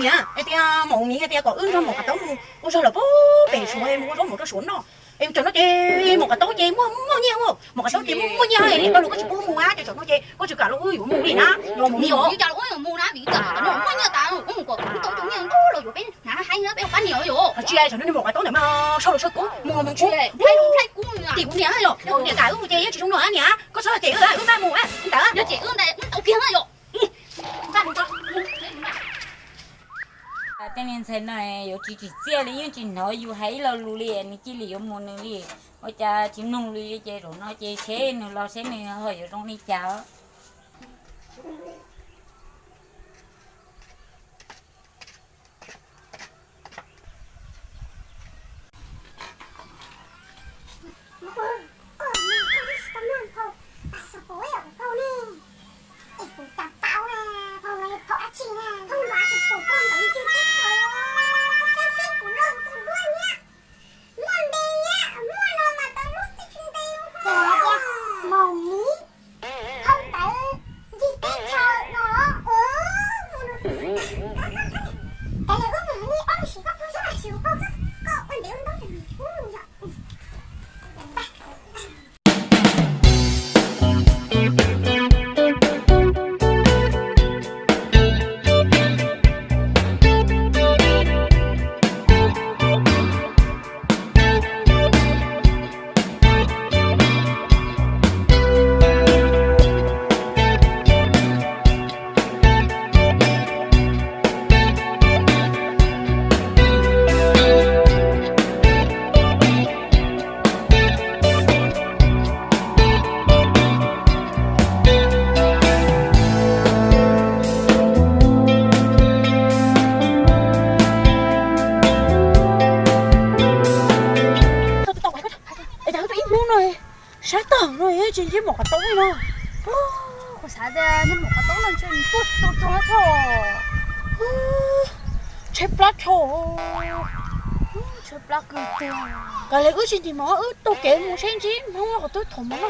Niam, hais tias maum miv hais tias kom wb nrog maum qav taub mus ua zog lawm pem suav, mus ua zaub mov rau suav noj. Es tsam no ces maum qav taub ces muaj muaj nyiaj, maum qav taub ces muaj muaj nyiaj, es tau lus koj tsis pub mus a, ces tsam no ces koj tsis kam los wb yuav mus li na, los mus mus. Mus tas los wb yuav mus na, vim tsam no muaj nyiaj tas, wb mus kom wb tau cov nyiaj ntau los yuav peb hnav haib peb ua pab niam yom. Tsis, tsam no niag maum qav taub ntawd mas sau los sau kub mus los mus tsis, tim kuv niam yom, niam kam wb mus ces yeej tsis zoo no niam, koj txhob cem wb, wb npaj mus ntawd. Tej niag ntxhais no yuav tsis tsim txiaj li, yeej tsis hnov yus hais ib lo lus li, nws cia li yuav mus nws li. Ua cas tsis mloog li ces zaum no ces seb nws los seb nws ho yuav zoo li cas. Maum miv, hau ntawd ncig teb chaws no. Ua li wb mus li ob lub sim koj pheej xub lam sim koj, koj ua ntev ua ntau ces nws tsis pub mus yom. Ib hnub no sab tag no tsis ntsib maum qav taub li no. Kuv xav tias ntsib maum qav taub no ntshe nws tuaj tau tso tho. Tshaib plab tho. Tshaib plab kawg tiag. Kav liam wb tsis ntim mov, wb taug kev mus seb ntsib Hmoob qhov twg thaum mus no.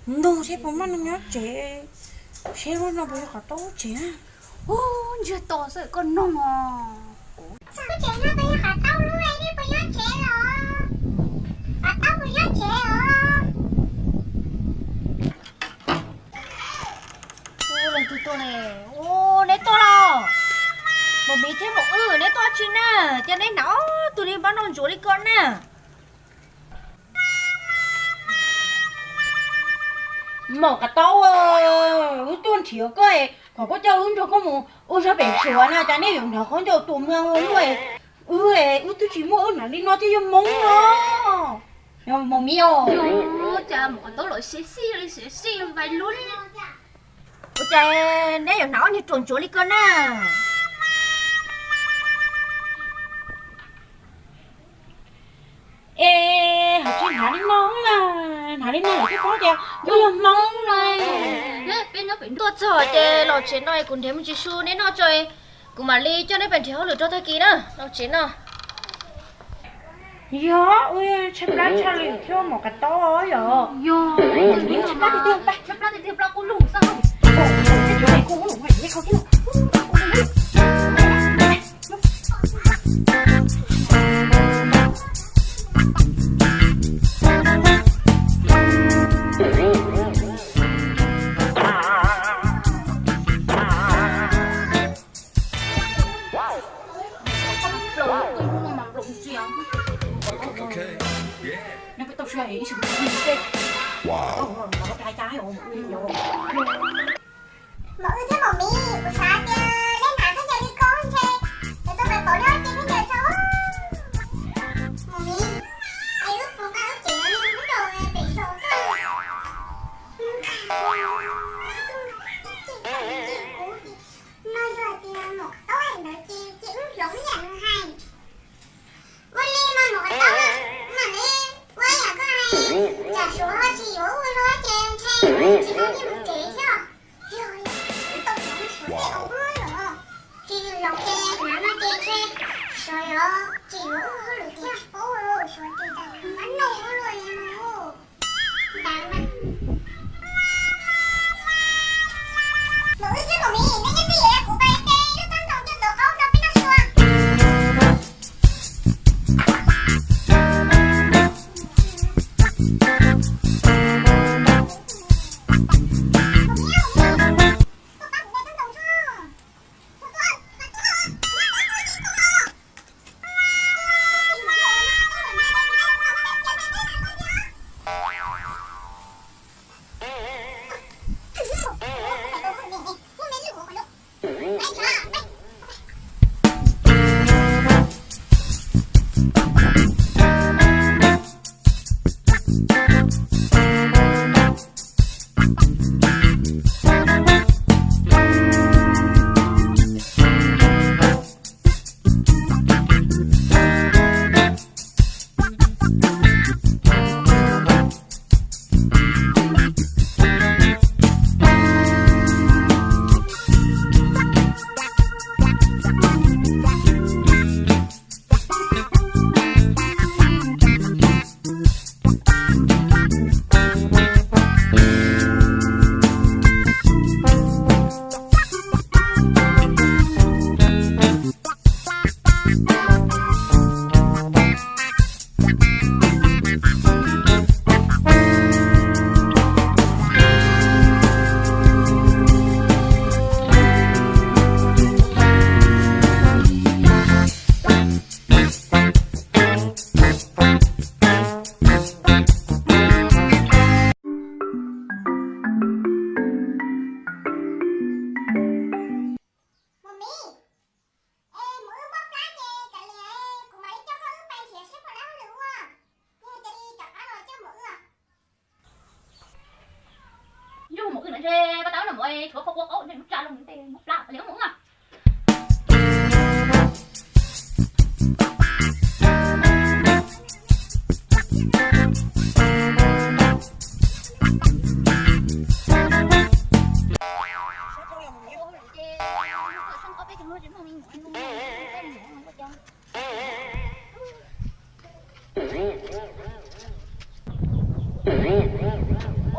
Nug seb puas muaj neeg nyob tsev, seb lub no puas yog qhov taub lub tsev. Ub, ntsiag to xwb koj nug os. Lub tsev no puas yog qhov taub lub, nej puas nyob tsev los? Qhov taub puas nyob tsev os? Ua leej twg tuaj ne? Ua, neb tuaj los? Maum miv thiab maum wb, neb tuaj tsi na? Cas neb hnav ob tug niag npab noj ntsuav li ko na? Maum qav taub, wb tuaj nrhiav koj, kom koj coj wb nrog koj mus ua zog pem suav na, cas nej yuav hnov qhov ncauj tuam mloog ua luaj. Wb, wb twb tsis muaj, wb hnav li no thiaj yog Hmoob no. Maum miv os, cas maum qav taub los siav sij li siav sij vais lub. Ua cas neb yuav hnav ob niag ruam ntsuav li ko na? Hnav li no lawm twb paub tias yog Hmoob no. Peb nyob pem tuaj txog ces los tsev no kuv nrhiav me ntsis su neb noj tso, kuv mam li coj neb pais nrhiav hauj lwm rau tag kis na. Los tsev no. Yog, ua tshaj plab tshaj lwm thiab mom qas tob yom. Yog, tshaj plab tiag tiag, tshaj plab tiag tiag, plab kub lug xwb. Maum Wb thiab Maum Miv, kuv xav tias neb hnav khaub ncaws li ko ntshe yuav tau pais pauv neb ob cev khaub ncaws tso. Maum Miv, es wb puas nqa lub cev no mus rau pem saum koj? No yog tias maum qas tob hais ntawd ces ces wb hloov ib yam nws hais. Ua li mas maum qas tob, mam li ua yam koj hais, tsam suav ho tsis yuav wb los ces ntshe tsis tau nyiaj mus tsev thiab. Yog li, tau suav tej au wb los, tsis hloov ces hnav no ces ntshe suav yuav tsis yuav wb hauj lwm thiab. Suav ces cas mab noj wb luaj li no. Maum Wb thiab Maum Miv, neb nyob twj ywm kuv pais de lub tawb ntoo coj tuav qaub rau peb noj sua. Maum Miv, es Maum Wb mob plab ces kav liam, kuv mam li coj koj wb pais nrhiav seb puas lab hauj lwm ua. Yog tias li rov qab los coj Maum Wb. Yog Maum Wb no ntshe pas tau no Maum, tshuav koj ua qaub ntshe lub tsa loo nte mob plab li Maum Wb.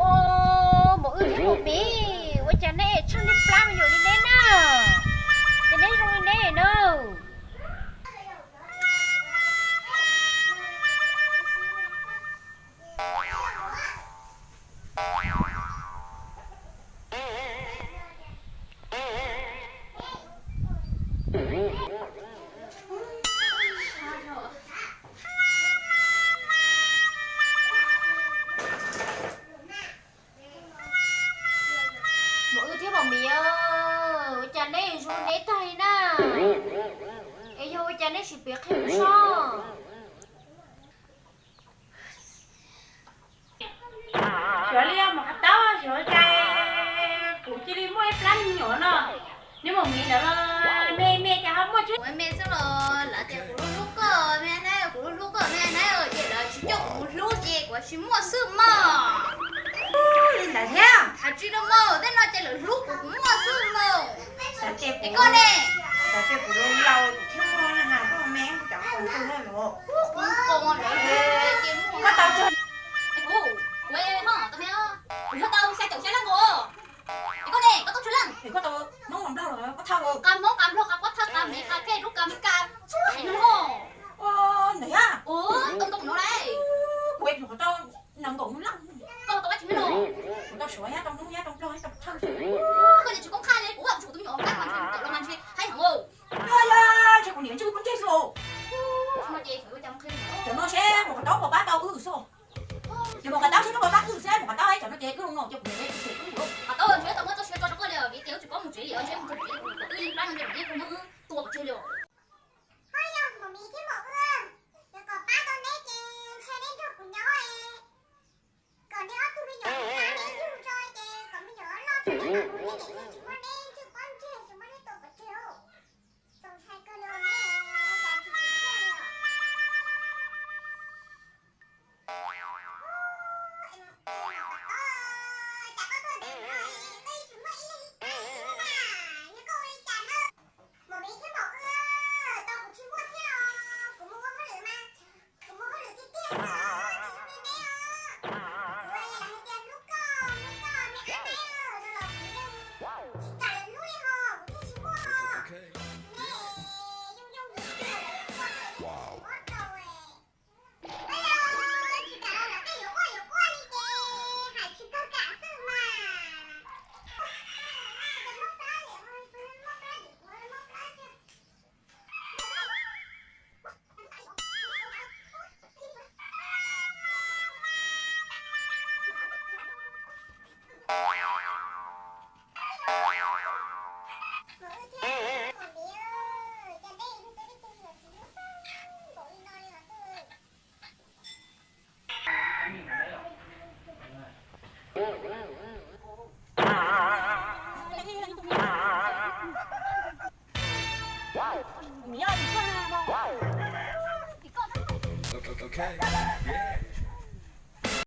Ua, Maum Wb thiab Maum Miv, ua cas neb tshaj niag plab me nyuam li neb na? Ces neb zoo li neb na. Maum Wb thiab Maum Miv, ua cas neb zoo neb tag li na? Tsis muaj xwb mog. Li ntawd thiab. Hais tsis tau mog, tej no ces lawv hlub kuv, kuv muaj xwb mog. Xav tias es koj ne? Xav tias kuv laus laus kuv thiaj muaj na, koj me cov koom tus no los. Kuv koom lawv ces muaj. Koj tau tsuag. Es kuv, kuv ho tau me, kuv yog tau xya caum xya lab nkaus. Es koj ne, koj tau tsuag leej? Es koj tau Hmoob los Nplog los koj thawj? Qab Hmoob, qab Nplog, qab Pov Thawj, qab Mev, qab Kej, qab Meb, qab txhua haiv neeg. Ua ntawd thiab. Ua tau ntau no lauj. Kuv es kuv tau nees nkaum leej. Koj tau dab tsi thiab no? Kuv tau Suav thiab tau Hmoob thiab tau Nplog thiab tau Pov Thawj. Koj niam tsis koob qhaj li, kuv tsis ua tus me nyuam qab mas tseem tawm los mas ntshe haib heev. Yog yog, ntshe kuv niam ntswj koob ntsej xwb os. Cov no seb Maum Qhov Taub puas pab tau wb xwb. Ces Maum Qhov Taub seb koj puas pab wb xwb, Maum Qhov Taub, cov no ces wb zoo no ces kuv niam ntswj koob xwb. Qhov Taub, ntshe tau muab txoj sia tso rau koj li os, vim tias wb tsis paub mus tsev li os, ntshe mus txog tsev kuv twb ib plab no ntshe kuv yeej kho muab wb tua pov tseg li os. Ho yog Maum Miv thiab Maum Wb, yog kom pab tau neb ces ntshe neb nrog kuv nyob es kom neb ob tug me nyuam pab neb yug tso ces kom me nyuam loj tso, neb niam tsis muab neb ntswj pob ntseg, tsis muab neb tua pov tseg os. Txaus ntshai kawg li os, neb cas tsis txhob li os. Maum Miv thiab Maum Wb, tau kuv tsis muaj thiab os, kuv mus ua hauj lwm mas kuv mus hauj lwm tiag tiag xwb, tsis zoo li neb os. Kuv hais tias hlub koj, hlub koj me ab neb os, rau los kuv yeej tsis kam lawv hlub li hos, kuv thiaj tsis muaj os. Neb yooj yooj yim tiag lawv tsis muaj, tsis muaj rau es.